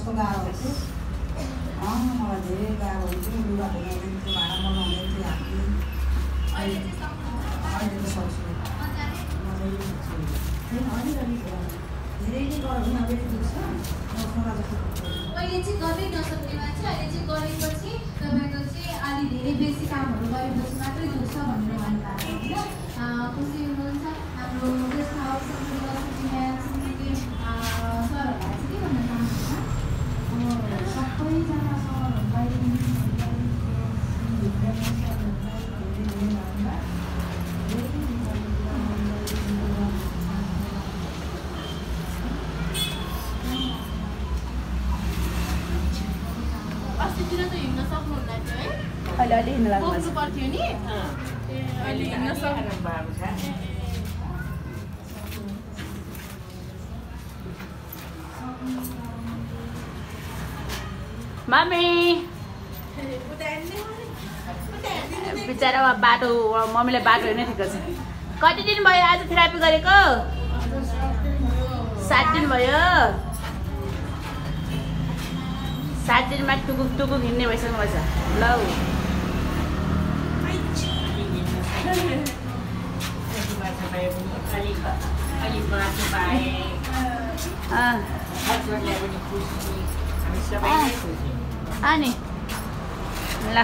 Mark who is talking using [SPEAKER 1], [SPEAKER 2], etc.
[SPEAKER 1] कस्तो गाह्रो हुन्थ्यो मलाई धेरै गाह्रो हुन्थ्यो लुगा धुन दिन्थ्यो भाँडा बनाउनु दिन्थ्यो हामी अहिले त सक्छु धेरै नै गऱ्यो भने अलिकति दुख्छ
[SPEAKER 2] अहिले चाहिँ गर्नै नसक्ने मान्छे अहिले चाहिँ गरेपछि तपाईँको चाहिँ अलि धेरै बेसी कामहरू गरेपछि मात्रै दुख्छ भनेर भन्नुभएको होइन खुसी हुनुहुन्छ हाम्रो गेस्ट हाउस सरहरूलाई चाहिँ के भन्न चाहनुहुन्छ सबैजना
[SPEAKER 3] अस्तितिर त हिँड्न सक्नुहुन्न थियो है
[SPEAKER 4] अहिले अलि हिँड्न लाग्नु
[SPEAKER 3] बोक्नु पर्थ्यो नि अहिले हिँड्न सक्नु भएको छ
[SPEAKER 4] मम्मी बिचरा बाटो मम्मीलाई बाटो हेर्नै ठिक छ कति दिन भयो आज थेरापी गरेको 7 दिन भयो 7 दिनमा टुकुक टुकुक हिँड्ने भइसक्नु भएछ ल अनि ल